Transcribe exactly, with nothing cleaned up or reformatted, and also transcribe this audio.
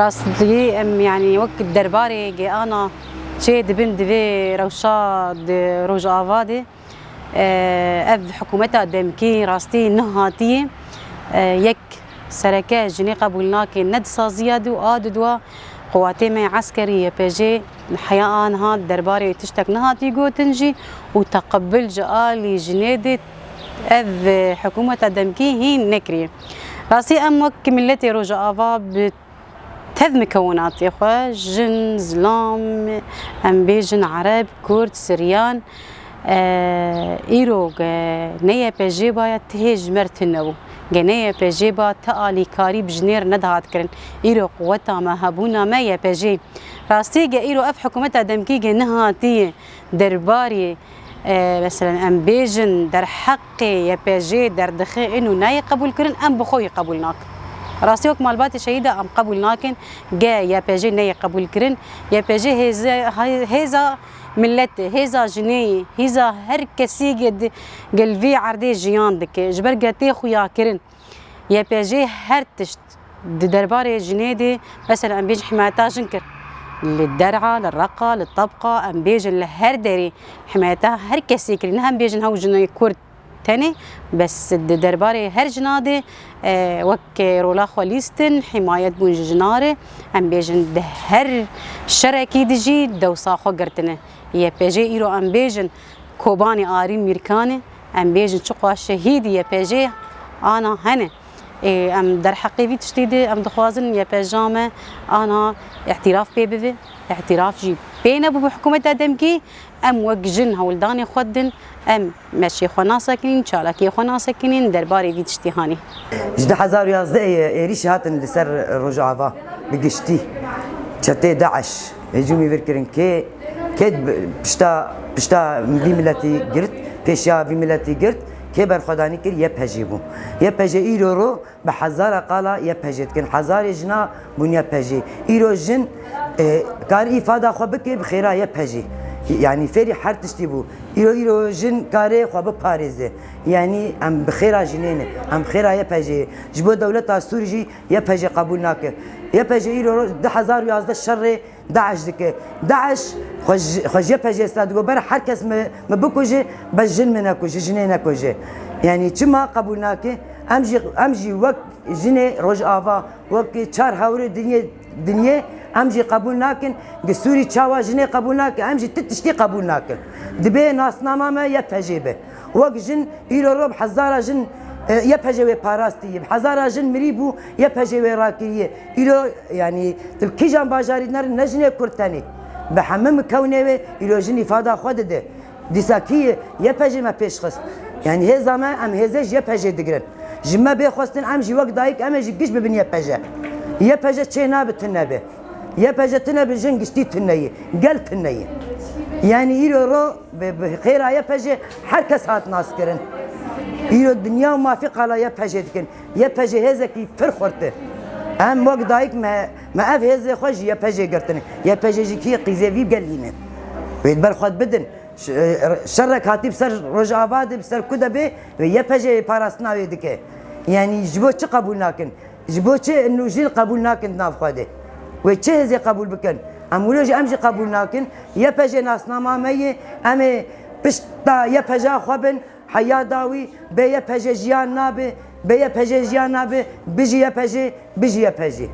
Rastî em, yanî, wek derbarê ge ana çê dibin di vê rewşa di Rojava de, e, ev hikûmeta demkî rastî nihatiyê, e, yek sereke jinê qebûl nake, ne di saziya de û a di dua quwatê me eskerî Y P G heya aniha derbarê tiştek nehatiye gotin jî û teqebil ji alî jinê de ev, e, hikûmeta demkî hîn nekiriye. Rastî em wek miletê Rojava bi tev mikewinatê xwe, jin, zilam, em bêjin Ereb, Kurd, Siryan, e, îro ge ne Y P G baya ti hê ji me re tune bû. Ge ne Y P G ba ti alîkarî bi jinê re nedihat kirin. Îro quweta me, hebûna me Y P G. Rastî ge îro ev hikûmeta demkî ge nehatiye derbarê, e, meselen, em bêjin derheqê Y P G derdixe ên û nayê qebûl kirin, em bi xwe yê qebûl nakin. Rastî wek malbatê şehîda em qebûl nakin, ge Y P G neyê qebûl kirin. Y P G hêze-, hê-, hêza miletê, hêza jinê ye, hêza her kesî ge di, gel vî erdê jiyan dike. Ji ber ge tê xuyakirin. Y P G her tişt di derbarê jinê de, mesela em bêjin himayeta jin kir. Li Der'a, li Reqa, li Tebqa, em bêjin li her derê himayeta her kesê kirî. Ne em bêjin hew jinê Kurd tenê, bes di derbarê her jina de, e, wek rola xwe lîstin, himayet bûn ji jina re. Em bêjin di her şerekî de jî dewsa xwe girtine. Y P G îro em bêjin Kobanê Arî Mîrkanê, em bêjin çiqas şehîdî Y P G ana hene. Ê, em derheqê vî tiştî de em dixwazin Y P G me ana îtiraf pê bibe. Îtiraf jî pê nebû bi hikûmeta demkî, em wek jin hewldanê xwe didin, em meşê xwe nasekinîn, çalakiyê xwe nasekinîn, derbarê vî tiştî hanî. Ji du hezar û yazdeh ê êrîşî hatin li ser Rojava bi giştî. Çetê DAIŞ hicûmî vir kirin. Kê, kê bi-, pişta, pişta vî miletî girt, pêşiya vî miletî girt, kê berxwedanî kir, Y P G bû. Y P G îro ro bi hezara qala Y P G dikin. Hezarê jina bûn Y P G. Îro jin, e, kar îfada xwe bike bi xêra Y P G. Yanî fêrî her tiştî bû. Îro, îro jin karê xwe biparêze. Yanî em bi xêra jinê ne. Em bi xêra Y P G. Ji bo dewleta Sûrî jî Y P G qebûl nake. Y P G îro du hezar û yazdeh şerê DAIŞ dike. DAIŞ xwe ji, xwe ji Y P G star digo, ber her kes mi, mi bikuje, bes jin mi nekuje, jinê nekuje. Yanî çima qebûl nake? Em jî, em jî wek jinê Rojava, wek çar hewrê dinyê, dinyê, em jî qebûl nakin. Gi Sûrî çawa jinê qebûl nake, em jî ti tiştî qebûl nakin. Dibê nasnama me Y P G be. Wek jin îro ro bi hezara jin, e, Y P G wê parastî, bi hezara jin mirî bû, Y P G wê rakiriye. Îro, yanî, tu bi kîjan bajarî nerin, ne jinê Kurd tenê. Bi hemî mikewnê wê, îro jin îfada xwe dide. Dîsa kî ye? Y P G me pêş xist. Yanî hêza me, em hêzê ji Y P G digirin. Ji me bê xwestin, em jî wek dayik, em ê jî giş bibin Y P G. Y P G çê nabe tune be. Y P G tune bi jin giştî tune ye, gel tune ye. Yanî îro ro bi, bi xêra Y P G her kes hat naskirin. Îro dinya û mafî qala Y P G dikin. Y P G hêzekî pir xurt e. Em wek dayik me, me ev hêzê xwe ji Y P G girtine. Y P G jî kî qîzê vî gelî ne. Wê di ber xwe bidin. Ş-, e, şerek hatî bi ser Rojava de, bi ser ku de bê, wê Y P G parastina wê dike. Yanî ji bo çi qebûl nakin? Ji bo çi nûjîn qebûl nakin di nav xwe de? Wê çi hêzê qebûl bikin? Em wilo jî, em jî qebûl nakin. Y P G nasnama me ye, em ê pişta Y P G xwe bin, heya dawî, bê Y P G jiyan nabe, bê Y P G jiyan nabe, bijî Y P G, bijî Y P G.